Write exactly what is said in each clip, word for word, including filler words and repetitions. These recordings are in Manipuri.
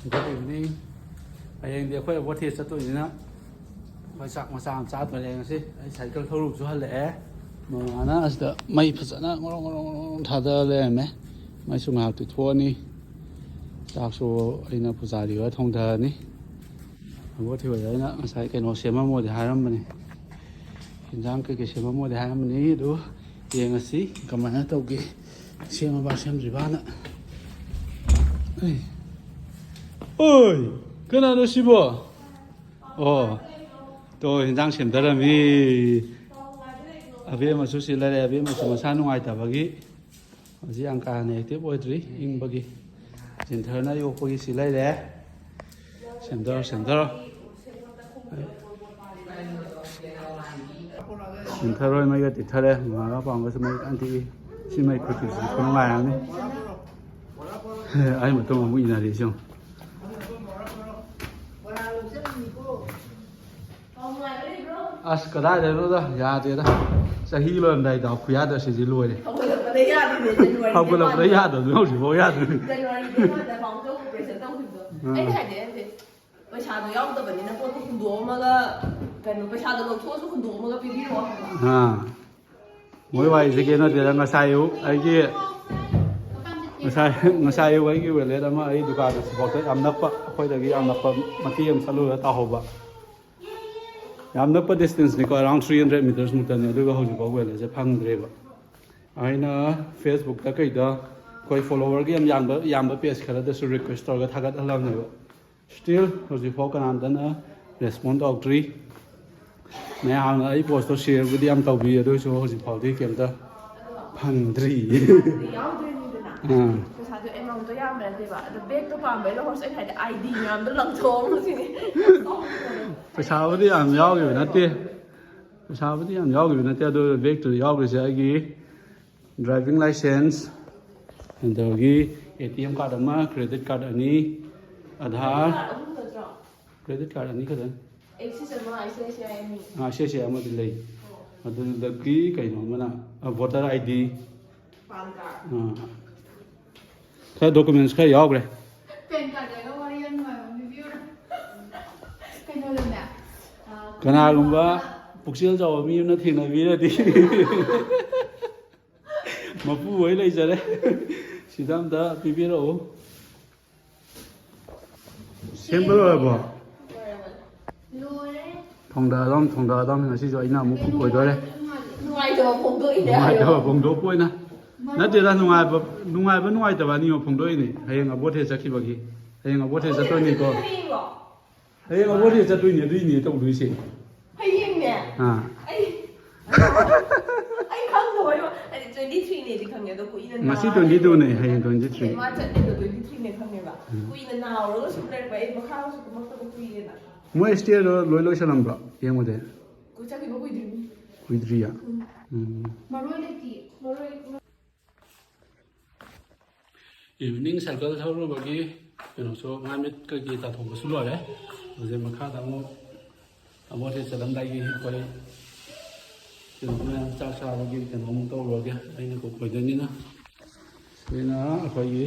Good evening. ꯍꯌꯦꯡꯗꯤ ꯑꯩꯈꯣꯏ ꯑꯕꯣꯊꯦ ꯆꯠꯇꯣꯏꯅꯤꯅ ꯑꯩꯈꯣꯏ ꯆꯥꯛ ꯃꯆꯥ ꯑꯃ ꯆꯥꯗꯣꯏꯅꯦ ꯉꯁꯤ꯫ ꯑꯩ ꯁꯥꯏꯀꯜ ꯊꯧꯔꯨꯕꯁꯨ ꯍꯜꯂꯛꯑꯦ꯫ ꯃꯃꯥꯅ ꯑꯁꯤꯗ ꯃꯩ ꯐꯖꯅ ꯉꯣꯔꯣꯡ ꯉꯣꯔꯣꯡ ꯉꯣꯔꯣꯡ ꯊꯥꯗ ꯂꯩꯔꯝꯃꯦ꯫ ꯃꯩꯁꯨ ꯉꯥꯏꯍꯥꯛꯇꯤ ꯊꯣꯛꯑꯅꯤ꯫ ꯆꯥꯛꯁꯨ ꯑꯩꯅ ꯄꯨꯖꯥꯔꯤ ꯍꯣꯏ ꯊꯣꯡꯊꯔꯅꯤ꯫ ꯑꯕꯣꯊꯦ ꯍꯣꯏꯗ ꯑꯩꯅ ꯉꯁꯥꯏ ꯀꯩꯅꯣ ꯁꯦꯝꯃꯝꯃꯣꯗꯤ ꯍꯥꯏꯔꯝꯕꯅꯤ꯫ ꯌꯦꯟꯖꯥꯡ ꯀꯩꯀꯩ ꯁꯦꯝꯃꯝꯃꯣꯗꯤ ꯍꯥꯏꯔꯝꯕꯅꯤ꯫ ꯑꯗꯨ ꯌꯦꯡꯉꯁꯤ ꯀꯃꯥꯏꯅ ꯇꯧꯒꯦ꯫ ꯁꯦꯝꯃꯕ ꯁꯦꯝꯗ꯭ꯔꯤꯕꯅ꯫ ꯑꯩ꯫ ꯑꯣꯏ! ꯀꯅꯥꯅꯣ ꯁꯤꯕꯣ? ꯑꯣ꯫ ꯇꯣ, ꯌꯦꯟꯖꯥꯡ ꯁꯦꯝꯊꯔꯝꯃꯤ꯫ ꯑꯕꯦꯝꯃꯁꯨ ꯁꯤ ꯂꯩꯔꯦ꯫ ꯑꯕꯦꯝꯃꯁꯨ ꯃꯁꯥ ꯅꯨꯡꯉꯥꯏꯇꯕꯒꯤ ꯍꯧꯖꯤꯛ ꯌꯥꯝ ꯀꯥ ꯍꯦꯟꯅ active ꯑꯣꯏꯗ꯭ꯔꯤ, ꯏꯪꯕꯒꯤ꯫ ꯖꯤꯟꯊꯔꯅ ꯌꯣꯛꯄꯒꯤ ꯁꯤ ꯂꯩꯔꯦ꯫ ꯁꯦꯝꯊꯔꯣ, ꯁꯦꯝꯊꯔꯣ꯫ ꯖꯤꯟꯊꯔꯣꯏ ꯃꯩꯒ ꯇꯤꯛꯊꯔꯦ, ꯃꯃꯥꯒ ꯄꯥꯝꯒꯁꯨ ꯃꯩ ꯀꯟꯅ ꯇꯤꯛꯏ꯫ ꯁꯤ ꯃꯩ ꯈꯨꯇꯤꯛꯁꯤꯗꯤ ꯈꯨꯅꯨꯡꯉꯥꯏ ꯑꯃꯅꯤ꯫ ꯑꯩ ꯃꯇꯨꯡ ꯑꯃꯨꯛ ꯏꯟꯅꯔꯤ ꯁꯤ ꯌꯦꯡꯉꯨ꯫ ꯑꯁ, ꯀꯗꯥꯏꯗꯩꯅꯣꯗ, ꯌꯥꯗꯦꯗ꯫ ꯆꯍꯤ ꯂꯣꯏꯔꯝꯗꯥꯏ ꯗꯥꯎ ꯈꯨꯌꯥꯗ ꯁꯤꯗꯤ ꯂꯣꯏꯔꯦ꯫ ꯍꯧꯒꯠꯂꯛꯄꯗ ꯌꯥꯗ꯭ꯔꯤꯅꯦ, January ꯍꯧꯒꯠꯂꯛꯄꯗ ꯗꯩ ꯌꯥꯗꯕꯅꯤ ꯍꯧꯖꯤꯛꯐꯥꯎ ꯌꯥꯗ꯭ꯔꯤ꯫ January ꯗꯩ ꯃꯥꯗ ꯄꯥꯎ ꯇꯧ operation ꯇꯧꯈꯤꯕꯗꯣ꯫ ꯎꯝ꯫ ꯑꯩꯅ ꯍꯥꯏꯗꯤ, ꯅꯠꯇꯦ, ꯄꯩꯁꯥꯗꯣ ꯌꯥꯎꯗꯕꯅꯤꯅ ꯄꯣꯠꯇꯣ ꯍꯨꯟꯗꯣꯛꯑꯝꯃꯒ, ꯀꯩꯅꯣ, ꯄꯩꯁꯥꯗꯣ ꯂꯧꯊꯣꯛꯑꯁꯨ ꯍꯨꯟꯗꯣꯛꯑꯝꯃꯒ ꯄꯤꯕꯤꯔꯛꯑꯣ ꯍꯥꯏꯕ꯫ ꯑꯥ꯫ ꯃꯣꯏ ꯋꯥꯔꯤꯁꯦ ꯀꯩꯅꯣ ꯅꯠꯇꯦꯗ, ꯉꯁꯥꯏ ꯑꯌꯨꯛ ꯑꯩꯒꯤ, ꯉꯁꯥꯏ, ꯉꯁꯥꯏ ꯑꯌꯨꯛ ꯑꯩꯒꯤ wallet ꯑꯃ ꯑꯩ ꯗꯨꯀꯥꯟꯗ ꯁꯤꯐꯥꯎꯗ ꯌꯥꯝ ꯅꯛꯄ, ꯑꯩꯈꯣꯏꯗꯒꯤ ꯌꯥꯝ ꯅꯛꯄ ꯃꯇꯦꯛ ꯑꯃ ꯆꯠꯂꯨꯔꯒ ꯇꯥꯍꯧꯕ꯫ ꯌꯥꯝ ꯅꯛꯄ distance ꯅꯤꯀꯣ, around three hundred meters ꯃꯨꯛꯇꯅꯤ꯫ ꯑꯗꯨꯒ ꯍꯧꯖꯤꯛꯐꯥꯎ wallet ꯁꯦ ꯐꯪꯗ꯭ꯔꯦꯕ꯫ ꯑꯩꯅ Facebook ꯇ ꯀꯩꯗ ꯑꯩꯈꯣꯏ follower ꯒ ꯌꯥꯝ ꯌꯥꯝꯕ, ꯌꯥꯝꯕ page ꯈꯔꯗꯁꯨ request ꯇꯧꯔꯒ ꯊꯥꯒꯠꯍꯜꯂꯝꯅꯦꯕ꯫ Still ꯍꯧꯖꯤꯛꯐꯥꯎ ꯀꯅꯥꯝꯇꯅ respond ꯇꯧꯔꯛꯇ꯭ꯔꯤ꯫ ꯃꯌꯥꯝꯅ ꯑꯩ post ꯇꯣ share ꯕꯨꯗꯤ ꯌꯥꯝ ꯇꯧꯕꯤ, ꯑꯗꯨ ꯑꯣꯏꯔꯁꯨ ꯍꯧꯖꯤꯛꯐꯥꯎꯗꯤ ꯀꯩꯝꯇ ꯐꯪꯗ꯭ꯔꯤ꯫ ꯌꯥꯎꯗꯣꯏꯅꯤꯗꯅ꯫ ꯑꯥ꯫ ꯄꯩꯁꯥꯗꯣ amount ꯇꯣ ꯌꯥꯝꯕ ꯅꯠꯇꯦꯕ꯫ ꯑꯗꯣ bag ꯇꯣ ꯄꯥꯝꯕꯩ ꯂꯧꯍꯧꯔꯁꯨ ꯑꯩꯅ ꯍꯥꯏꯗꯤ I D ꯃꯌꯥꯝꯗꯣ ꯂꯪꯊꯣꯛꯑꯝꯃꯣ ꯁꯤꯅꯤ꯫ ꯄꯩꯁꯥꯕꯨꯗꯤ ꯌꯥꯝ ꯌꯥꯎꯈꯤꯕ ꯅꯠꯇꯦ꯫ ꯄꯩꯁꯥꯕꯨꯗꯤ ꯌꯥꯝ ꯌꯥꯎꯈꯤꯕ ꯅꯠꯇꯦ, ꯑꯗꯨ bag ꯇꯨꯗ ꯌꯥꯎꯈ꯭ꯔꯤꯁꯦ ꯑꯩꯒꯤ driving license, ꯑꯗꯒꯤ A T M card ꯑꯃ, credit card ꯑꯅꯤ, ꯑꯙꯥꯔ꯫ Credit card ꯑꯍꯨꯝ ꯅꯠꯇ꯭ꯔꯣ? Credit card ꯑꯅꯤ ꯈꯛꯇꯅꯤ꯫ Axis ꯑꯃ, I C I C I ꯑꯅꯤ꯫ ꯑꯥ, I C I C I ꯑꯃꯗꯤ ꯂꯩ꯫ ꯑꯗꯨꯗꯒꯤ ꯀꯩꯅꯣ ꯑꯃꯅ, ꯑ, voter I D꯫ PAN card꯫ ꯑꯥ꯫ ꯈꯔ documents ꯈꯔ ꯌꯥꯎꯈ꯭ꯔꯦ꯫ PAN card ꯂꯩꯔꯒ ꯋꯥꯔꯤ ꯀꯅꯥꯒꯨꯝꯕ ꯄꯨꯛꯆꯦꯜ ꯆꯥꯎꯕ ꯃꯤ ꯑꯃꯅ ꯊꯦꯡꯅꯕꯤꯔꯗꯤ ꯃꯄꯨ ꯍꯣꯏ ꯂꯩꯖꯔꯦ, ꯁꯤꯗ ꯑꯝꯇ ꯄꯤꯕꯤꯔꯛꯎ꯫ ꯁꯦꯝꯕ ꯂꯣꯏꯔꯕꯣ? ꯂꯣꯏꯔꯦ꯫ ꯊꯣꯡꯗꯥꯗꯝ, ꯊꯣꯡꯗꯥꯗꯝ꯫ ꯉꯁꯤꯁꯨ ꯑꯩꯅ ꯑꯃꯨꯛ ꯀꯨꯛ ꯑꯣꯏꯗꯣꯔꯦ꯫ ꯅꯨꯡꯉꯥꯏꯇꯕ ꯐꯣꯡꯗꯣꯛꯏꯅꯦ ꯍꯥꯏꯌꯣ꯫ ꯅꯨꯡꯉꯥꯏꯇꯕ ꯐꯣꯡꯗꯣꯛꯄ ꯑꯣꯏꯅ꯫ ꯅꯠꯇꯦꯗ, ꯅꯨꯡꯉꯥꯏꯕ, ꯅꯨꯡꯉꯥꯏꯕ ꯅꯨꯡꯉꯥꯏꯇꯕ ꯑꯅꯤꯃꯛ ꯐꯣꯡꯗꯣꯛꯏꯅꯦ꯫ ꯍꯌꯦꯡ ꯑꯕꯣꯛ ꯊꯦ ꯆꯠꯈꯤꯕꯒꯤ꯫ ꯍꯌꯦꯡ ꯑꯕꯣꯛ ꯊꯦ ꯆꯠꯇꯣꯏꯅꯤꯀꯣ꯫ ꯍꯌꯦꯡ ꯑꯕꯣꯛ ꯊꯦ ꯆꯠꯇꯣꯏꯅꯦ, ꯑꯗꯨꯏꯅꯦ ꯇꯧꯗꯣꯏꯁꯦ꯫ ꯍꯌꯦꯡꯅꯦ꯫ ꯑꯥ꯫ ꯑꯩ, ꯑꯩ ꯈꯪꯗꯕꯩ ꯋꯥ-, ꯍꯥꯏꯗꯤ twenty three ꯅꯦꯗꯤ ꯈꯪꯉꯦ, ꯑꯗꯣ ꯀꯨꯏꯅ ꯉꯁꯤ ꯅꯥꯔ twenty two ꯅꯦ, ꯍꯌꯦꯡ twenty three꯫ ꯃꯥ ꯆꯠꯂꯤꯗꯣ twenty three ꯅꯦ ꯈꯪꯉꯦꯕ꯫ ꯎꯝ꯫ ꯀꯨꯏꯅ ꯅꯥꯔꯒ ꯁꯨꯝ ꯂꯩꯔꯛꯄ, ꯑꯩ ꯃꯈꯥꯒꯁꯨ ꯀꯨꯝꯃꯛꯇꯕ ꯀꯨꯏꯔꯦꯅ꯫ ꯃꯣꯏ stair ꯗꯣ ꯂꯣꯏ ꯂꯣꯏꯁꯜꯂꯝꯕ꯭ꯔꯣ ꯌꯦꯡꯉꯨꯗꯦ? ꯀꯨꯏ-, ꯆꯠꯈꯤꯕ ꯀꯨꯏꯗ꯭ꯔꯤꯕꯅꯤ꯫ ꯀꯨꯏꯗ꯭ꯔꯤꯌꯥ? ꯎꯝ꯫ ꯎꯝ꯫ ꯃꯔꯣꯏ ꯂꯩꯇꯤꯌꯦ, ꯃꯔꯣꯏ꯫ Evening cycle ꯊꯧꯔꯨꯕꯒꯤ ꯀꯩꯅꯣꯁꯨ, ꯃꯥꯏ ꯃꯤꯠ ꯀꯩꯀꯩ ꯇꯥꯊꯣꯛꯄꯁꯨ ꯂꯣꯏꯔꯦ꯫ ꯍꯧꯖꯤꯛ ꯃꯈꯥꯗ ꯑꯃꯨꯛ ꯑꯃꯨꯛ ꯍꯦꯛ ꯆꯠꯂꯝꯗꯥꯏꯒꯤ ꯑꯩꯈꯣꯏ ꯀꯩꯅꯣ ꯃꯌꯥꯝ ꯆꯥꯛ ꯆꯥꯕꯒꯤ ꯀꯩꯅꯣ ꯑꯃꯨꯛ ꯇꯧꯔꯨꯔꯒꯦ, ꯑꯩꯅ ꯀꯨꯛ ꯑꯣꯏꯗꯣꯏꯅꯤꯅ꯫ ꯁꯤꯅ ꯑꯩꯈꯣꯏꯒꯤ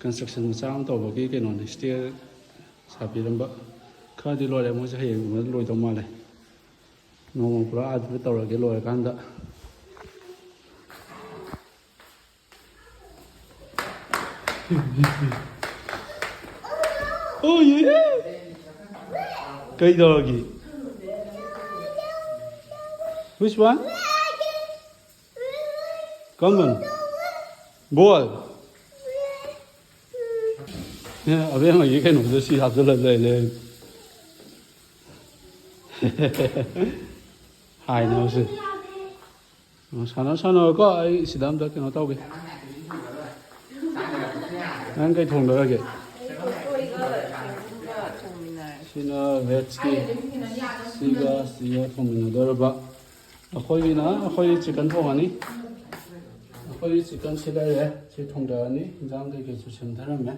construction ꯃꯆꯥ ꯑꯃ ꯇꯧꯕꯒꯤ ꯀꯩꯅꯣꯅꯤ, stair ꯁꯥꯕꯤꯔꯝꯕ꯫ ꯈꯔꯗꯤ ꯂꯣꯏꯔꯦ, ꯃꯣꯏꯁꯦ ꯍꯌꯦꯡꯒꯨꯝꯕ ꯂꯣꯏꯗꯧ ꯃꯥꯜꯂꯦ꯫ ꯅꯣꯡꯃ ꯄꯨꯔꯥ ꯑꯗꯨꯗ ꯇꯧꯔꯒꯦ ꯂꯣꯏꯔꯀꯥꯟꯗ꯫ Oh, yeah. ꯀꯩꯗꯧꯔꯒꯦ? Which one? ꯀꯔꯝꯕꯅꯣ? Ball? ꯑꯦ, ꯑꯕꯦꯝꯃꯒꯤ ꯀꯩꯅꯣꯗ ꯁꯤ ꯍꯥꯞꯆꯜꯂ ꯂꯩ ꯂꯩ꯫ ꯍꯥꯏꯅꯕꯁꯦ꯫ ꯑꯣ, ꯁꯥꯟꯅ ꯁꯥꯟꯅꯔꯣꯀꯣ, ꯑꯩ ꯁꯤꯗ ꯑꯝꯇ ꯀꯩꯅꯣ ꯇꯧꯒꯦ꯫ ꯅꯪ ꯀꯩ ꯊꯣꯡꯗꯧꯔꯒꯦ? ꯁꯤꯅ veg ꯀꯤ, ꯁꯤꯒ ꯁꯤꯒ ꯊꯣꯡꯃꯤꯟꯅꯗꯧꯔꯕ꯫ ꯑꯩꯈꯣꯏꯒꯤꯅ, ꯑꯩꯈꯣꯏ chicken ꯊꯣꯡꯉꯅꯤ꯫ ꯑꯩꯈꯣꯏꯒꯤ chicken ꯁꯤ ꯂꯩꯔꯦ, ꯁꯤ ꯊꯣꯡꯗꯔꯅꯤ꯫ ꯏꯟꯖꯥꯡ ꯀꯩꯀꯩꯁꯨ ꯁꯦꯝꯊꯔꯝꯃꯦ꯫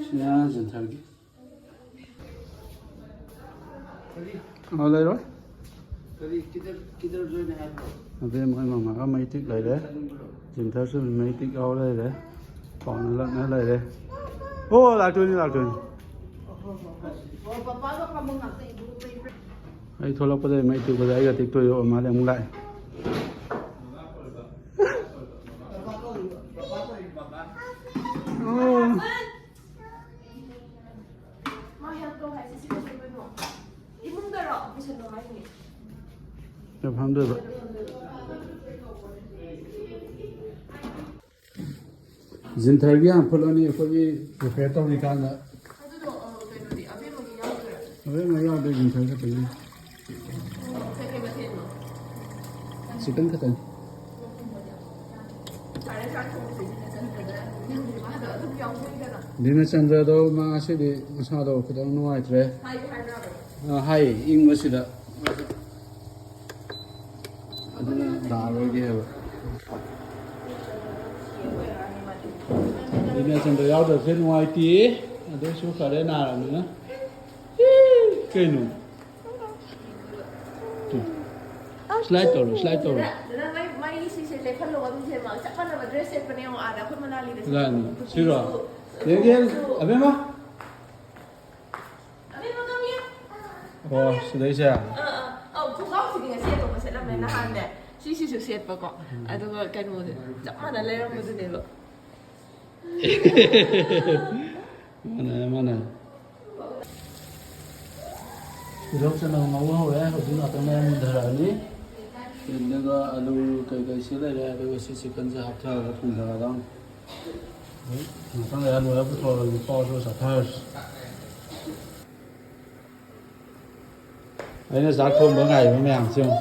ꯁꯤꯅ ꯖꯦꯟꯊꯔꯒꯤ꯫ ꯑ, ꯂꯩꯔꯣꯏ꯫ ꯀꯔꯤ, ꯀꯤꯗꯔ, ꯀꯤꯗꯔ ꯖꯣꯏꯟ ꯍꯥꯏꯕ꯭ꯔꯣ? ꯑꯕꯦꯝ ꯍꯣꯏ ꯃꯃꯥꯒ ꯃꯩ ꯇꯤꯛ ꯂꯩꯔꯦ꯫ ꯆꯠꯅꯤꯡꯕ꯭ꯔꯣ? ꯖꯤꯟꯇꯔꯁꯨ ꯃꯩ ꯇꯤꯛ ꯌꯥꯎ ꯂꯩꯔꯦ꯫ ꯄꯥꯎꯅ ꯂꯛꯅ ꯂꯩꯔꯦ꯫ ꯑꯣ, ꯂꯥꯛꯇꯣꯏꯅꯤ, ꯂꯥꯛꯇꯣꯏꯅꯤ꯫ ꯑꯣ, ꯄꯄꯥꯒ ꯐꯝꯕ ꯉꯥꯛꯇ ꯏꯕꯨꯡꯉꯣ ꯂꯩꯕ꯭ꯔꯥ? ꯑꯩ ꯊꯣꯛꯂꯛꯄꯗ ꯃꯩ ꯇꯤꯛꯄꯗ ꯑꯩꯒ ꯇꯤꯛꯇꯣꯏꯗꯣ ꯃꯥꯗꯤ ꯑꯃꯨꯛ ꯂꯥꯛꯑꯦ꯫ ꯑꯣ꯫ ꯃꯥ ꯍꯦꯜꯞ ꯇꯧ ꯍꯥꯏꯁꯦ ꯁꯤ ꯀꯩꯗꯧꯗꯣꯏꯅꯣ? ꯏꯃꯨꯡꯗꯔꯣ? ꯄꯨꯁꯟꯂꯣ ꯍꯥꯏꯅꯤ꯫ ꯁꯤꯗ ꯐꯝꯗꯣꯏꯕ꯫ ꯖꯤꯟꯊꯔꯒꯤ ꯍꯥꯟꯅ ꯐꯨꯠꯂꯅꯤ ꯑꯩꯈꯣꯏꯒꯤ ꯄ꯭ꯔꯤꯄꯦꯌꯔ ꯇꯧꯔꯤꯀꯥꯟꯗ꯫ ꯑꯗꯨꯗꯣ, ꯑ, ꯀꯩꯅꯣꯗꯤ, ꯑꯕꯦꯝꯃꯒꯤ ꯌꯥꯎꯗꯣꯏꯔꯥ? ꯑꯕꯦꯝꯃ ꯌꯥꯎꯗꯦ, ꯖꯤꯟꯊꯔ ꯈꯛꯇꯅꯤ꯫ ꯑꯣ, ꯀꯩ ꯀꯩ ꯃꯊꯦꯜꯅꯣ? ꯆꯤꯛꯀꯟ ꯈꯛꯇꯅꯤ꯫ ꯐꯔꯦ, ꯆꯥꯛ ꯊꯣꯡꯕꯁꯦ ꯗꯤꯅꯆꯟꯗ꯭ꯔꯗ ꯌꯥꯎꯍꯟꯕꯤꯔꯝꯃꯣ, ꯃꯥꯗꯣ ꯑꯗꯨꯝ ꯌꯥꯎꯖꯩꯗꯅ꯫ ꯗꯤꯅꯆꯟꯗ꯭ꯔꯗꯣ ꯃꯥ ꯉꯁꯤꯗꯤ ꯃꯁꯥꯗꯣ ꯈꯤꯇꯪ ꯅꯨꯡꯉꯥꯏꯇ꯭ꯔꯦ꯫ ꯍꯥꯏꯗꯤ ꯍꯥꯏꯕ꯭ꯔꯕ? ꯑ, ꯍꯥꯏꯌꯦ, ꯏꯪꯕꯁꯤꯗ꯫ ꯑꯗꯨꯅ ꯂꯥꯛꯑꯔꯣꯏꯒꯦ ꯍꯥꯏꯕ꯫ ꯗꯤꯅꯆꯟꯗ꯭ꯔ ꯌꯥꯎꯗꯕꯁꯦ ꯅꯨꯡꯉꯥꯏꯇꯦ꯫ ꯑꯗꯨꯁꯨ ꯐꯔꯦ, ꯅꯥꯔꯕꯅꯤꯅ꯫ ꯏ, ꯀꯩꯅꯣ? ꯇꯨ꯫ ꯁ꯭ꯂꯥꯏꯗ ꯇꯧꯔꯣ, ꯁ꯭ꯂꯥꯏꯗ ꯇꯧꯔꯣ꯫ ꯗꯗꯥ, ꯃꯩ, ꯃꯩ ꯁꯤꯁꯦ ꯂꯦꯞꯍꯜꯂꯣ, ꯑꯗꯨꯝ ꯁꯦꯝꯃꯣ꯫ ꯆꯞ ꯃꯥꯟꯅꯕ ꯗ꯭ꯔꯦꯁ ꯁꯦꯠꯄꯅꯦ ꯌꯦꯡꯉꯣ, ꯑꯥꯗ ꯑꯩꯈꯣꯏ ꯃꯅꯥꯂꯤꯗ ꯁꯤꯔꯣ? ꯁꯦꯠꯄꯗꯣ꯫ ꯌꯦꯡꯒꯦ, ꯌꯦꯡꯒꯦ꯫ ꯑꯕꯦꯝꯃ꯫ ꯑꯣ, ꯁꯤꯗꯩꯁꯦ? ꯑꯥ, ꯑꯥ꯫ ꯑꯧ, ꯈꯣꯡꯒ꯭ꯔꯥꯎꯁꯤꯗꯤ ꯉꯁꯤ ꯑꯇꯣꯞꯄ ꯁꯦꯠꯂꯝꯃꯦ꯫ ꯎꯝ꯫ ꯅꯍꯥꯟꯅꯦ ꯁꯤꯁꯤꯁꯨ ꯁꯦꯠꯄꯀꯣ꯫ ꯎꯝ꯫ ꯑꯗꯨꯒ ꯀꯩꯅꯣꯁꯦ ꯆꯞ ꯃꯥꯟꯅ ꯂꯩꯔꯝꯕꯗꯨꯅꯦꯕ꯫ ꯃꯥꯟꯅꯔꯦ, ꯃꯥꯟꯅꯔꯦ꯫ ꯇꯤꯜꯍꯧ ꯆꯅꯝ ꯉꯧꯕ ꯍꯧꯔꯦ꯫ ꯍꯧꯖꯤꯛ ꯉꯥꯛꯇꯪ ꯂꯩꯔ ꯃꯨꯟꯊꯔꯛꯑꯅꯤ꯫ ꯑꯗꯨꯒ ꯑꯂꯨ ꯀꯩꯀꯩꯁꯤ ꯂꯩꯔꯦ꯫ ꯑꯗꯨꯒ ꯁꯤ ꯆꯤꯛꯀꯟꯁꯦ ꯍꯥꯞꯊꯔꯒ ꯊꯣꯡꯊꯔꯗꯧꯅꯤ꯫ ꯉꯥꯛꯇꯪ ꯂꯩꯔ ꯂꯣꯏꯔ ꯄꯨꯊꯣꯛꯑꯒ ꯂꯨꯄꯥ ꯑꯗꯨꯒ ꯆꯥꯊꯔꯁꯤ꯫ ꯑꯩꯅ ꯆꯥꯛ ꯊꯣꯡꯕ ꯉꯥꯏꯔꯤꯕ ꯃꯌꯥꯝꯁꯦ ꯌꯦꯡꯉꯨ꯫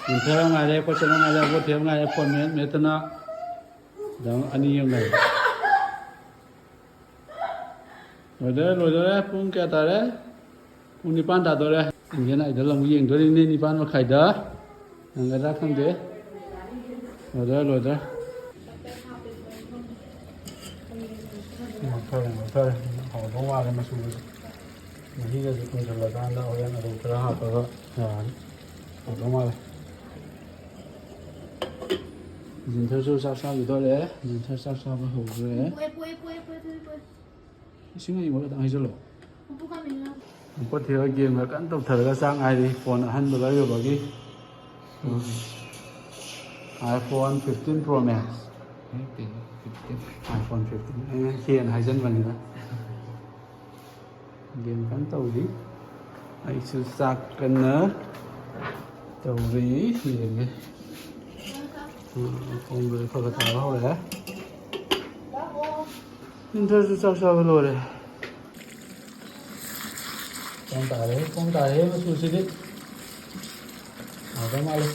ꯖꯤꯟꯊꯔ ꯉꯥꯏꯔꯦ, ꯑꯩꯈꯣꯏ ꯆꯦꯅ ꯉꯥꯏꯔꯦ, ꯑꯩꯈꯣꯏ ꯊꯦꯝ ꯉꯥꯏꯔꯦ, ꯐꯣꯟ ꯃꯦꯠ ꯃꯦꯠꯇꯅ ꯑꯗꯨꯝ ꯑꯅꯤ ꯑꯃ ꯂꯩꯔꯦ꯫ ꯂꯣꯏꯗꯣꯔꯦ, ꯂꯣꯏꯗꯣꯔꯦ꯫ ꯄꯨꯡ ꯀꯌꯥ ꯇꯥꯔꯦ? ꯄꯨꯡ ꯅꯤꯄꯥꯟ ꯇꯥꯗꯣꯔꯦ꯫ ꯏꯟꯗꯤꯌꯟ ꯑꯥꯏꯗꯜ ꯑꯃꯨꯛ ꯌꯦꯡꯗꯣꯔꯤꯕꯅꯤ ꯅꯤꯄꯥꯟ ꯃꯈꯥꯏꯗ꯫ ꯅꯪꯒꯗ꯭ꯔꯥ ꯈꯪꯗꯦ꯫ ꯂꯣꯏꯗꯣꯔꯦ, ꯂꯣꯏꯗꯣꯔꯦ꯫ ꯉꯧꯊꯔꯦ, ꯉꯧꯊꯔꯦ꯫ ꯍꯥꯎꯗꯧ ꯃꯥꯜꯂꯦ ꯃꯆꯨꯒꯁꯦ꯫ ꯃꯍꯤꯒꯁꯦ ꯀꯪꯁꯤꯜꯂꯀꯥꯟꯗ ꯍꯣꯔꯦꯟ ꯑꯂꯨ ꯈꯔ ꯍꯥꯞꯄꯒ ꯌꯥꯔꯅꯤ꯫ ꯍꯥꯎꯗꯧ ꯃꯥꯜꯂꯦ꯫ ꯖꯤꯟꯊꯔꯁꯨ ꯆꯥꯛ ꯆꯥꯈꯤꯗꯣꯔꯦ꯫ ꯖꯤꯟꯊꯔ ꯆꯥꯛ ꯆꯥꯕ ꯍꯧꯈ꯭ꯔꯦ꯫ ꯄꯣꯏ, ꯄꯣꯏ, ꯄꯣꯏ, ꯄꯣꯏ, ꯄꯣꯏ, ꯄꯣꯏ꯫ ꯏꯁꯤꯡ ꯑꯏꯪꯕ ꯈꯤꯇꯪ ꯍꯩꯖꯜꯂꯣ꯫ ꯃꯄꯨ ꯀꯥꯃꯤꯟꯅ꯫ ꯄꯣꯠ ꯊꯤꯕ ꯒꯦꯝꯒ ꯀꯟꯅ ꯇꯧꯊꯔꯒ ꯆꯥꯛ ꯉꯥꯏꯔꯤ, ꯐꯣꯟ ꯑꯍꯟꯕ ꯂꯩꯔꯨꯕꯒꯤ꯫ iPhone fifteen Pro Max꯫ Fifteen, fifteen. iPhone fifteen ꯑꯩꯅ ꯍꯦꯟꯅ ꯍꯥꯏꯖꯟꯕꯅꯤꯗ꯫ ꯒꯦꯝ ꯀꯟꯅ ꯇꯧꯔꯤ꯫ ꯑꯩꯁꯨ ꯆꯥꯛ ꯀꯟꯅ ꯇꯧꯔꯤ꯫ ꯌꯦꯡꯒꯦ꯫ ꯎꯝ, ꯄꯨꯡꯗꯣ ꯈꯔ ꯈꯔ ꯇꯥꯕ ꯍꯧꯔꯦ꯫ ꯏꯟꯊꯔꯁꯨ ꯆꯥꯛ ꯆꯥꯕ ꯂꯣꯏꯔꯦ꯫ ꯄꯨꯡ ꯇꯥꯔꯦ, ꯄꯨꯡ ꯇꯥꯔꯦ ꯃꯆꯨꯁꯤꯗꯤ꯫ ꯌꯥꯗꯧ ꯃꯥꯜꯂꯦ꯫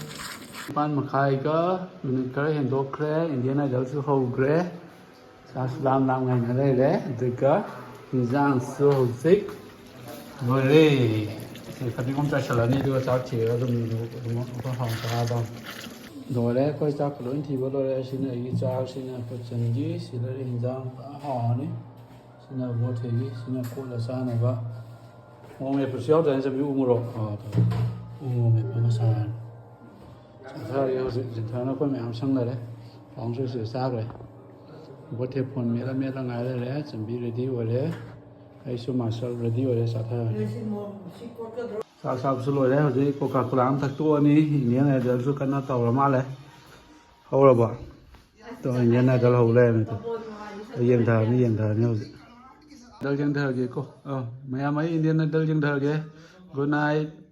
ꯅꯤꯄꯥꯟ ꯃꯈꯥꯏꯒ ꯃꯤꯅꯤꯠ ꯈꯔ ꯍꯦꯟꯗꯣꯛꯈ꯭ꯔꯦ꯫ Indian Idolꯁꯨ ꯍꯧꯈ꯭ꯔꯦ꯫ ꯆꯥꯛꯁꯨ ꯂꯥꯝ ꯂꯥꯝ ꯉꯥꯏꯅ ꯂꯩꯔꯦ꯫ ꯑꯗꯨꯒ ꯏꯟꯖꯥꯡꯁꯨ ꯍꯧꯖꯤꯛ ꯂꯣꯏꯔꯦ꯫ ꯁꯤ ꯐꯗꯤꯒꯣꯝ ꯆꯥꯏꯁꯤꯜꯂꯅꯤ, ꯑꯗꯨꯒ ꯆꯥꯛ ꯊꯤꯔꯒ ꯑꯗꯨꯝ ꯑꯗꯨꯝ ꯑꯩꯈꯣꯏ ꯍꯥꯎꯅ ꯆꯥꯔꯗꯧꯅꯤ꯫ ꯂꯣꯏꯔꯦ, ꯑꯩꯈꯣꯏ ꯆꯥꯛ ꯂꯣꯏ ꯊꯤꯕ ꯂꯣꯏꯔꯦ꯫ ꯁꯤꯅ ꯑꯩꯒꯤ ꯆꯥꯛ, ꯁꯤꯅ ꯑꯩꯈꯣꯏ ꯆꯟꯒꯤ, ꯁꯤꯗ ꯏꯟꯖꯥꯡ ꯐꯖꯅ ꯍꯥꯎꯔꯅꯤ꯫ ꯁꯤꯅ ꯕꯣꯊꯦꯒꯤ, ꯁꯤꯅ ꯀꯣꯠꯂ ꯆꯥꯅꯕ꯫ ꯃꯣꯔꯣꯛ ꯃꯦꯠꯄꯁꯨ ꯌꯥꯎꯗ꯭ꯔꯦꯅꯦ, ꯆꯟꯕꯤ, ꯎ ꯃꯣꯔꯣꯛ꯫ ꯑꯥ, ꯎ ꯃꯣꯔꯣꯛ ꯃꯦꯠꯄ ꯑꯃ ꯆꯥꯔꯅꯤ꯫ ꯆꯥꯊꯔꯒꯦ ꯍꯧꯖꯤꯛ꯫ ꯖꯤꯟꯊꯥꯅ ꯑꯩꯈꯣꯏ ꯃꯌꯥꯝ ꯁꯪ ꯂꯩꯔꯦ꯫ ꯄꯥꯎꯡꯁꯨ ꯁꯤꯗ ꯆꯥꯈ꯭ꯔꯦ꯫ ꯕꯣꯊꯦ ꯐꯣꯟ ꯃꯦꯠꯂ ꯃꯦꯠꯂ ꯉꯥꯏ ꯂꯩꯔꯦ꯫ ꯆꯟꯕꯤ ready ꯑꯣꯏꯔꯦ꯫ ꯑꯩꯁꯨ ꯃꯥꯁꯇꯔ ready ꯑꯣꯏꯔꯦ, ꯆꯥꯊꯔꯒꯦ꯫ ꯆꯥꯛ ꯆꯥꯕꯁꯨ ꯂꯣꯏꯔꯦ꯫ ꯍꯧꯖꯤꯛ Coca Cola ꯑꯃ ꯊꯛꯇꯣꯛꯑꯅꯤ꯫ Indian Idolꯁꯨ ꯀꯟꯅ ꯇꯧꯔ ꯃꯥꯜꯂꯦ꯫ ꯍꯧꯔꯕꯣ? ꯇꯣ, Indian Idol ꯍꯧ ꯂꯩꯔꯝꯃꯦ ꯇꯣ꯫ ꯑꯩ ꯌꯦꯡꯊꯔꯅꯤ, ꯌꯦꯡꯊꯔꯅꯤ ꯍꯧꯖꯤꯛ꯫ Idol ꯌꯦꯡꯊꯔꯒꯦꯀꯣ꯫ ꯑ, ꯃꯌꯥꯝ ꯑꯩ Indian Idol ꯌꯦꯡꯊꯔꯒꯦ꯫ Good night꯫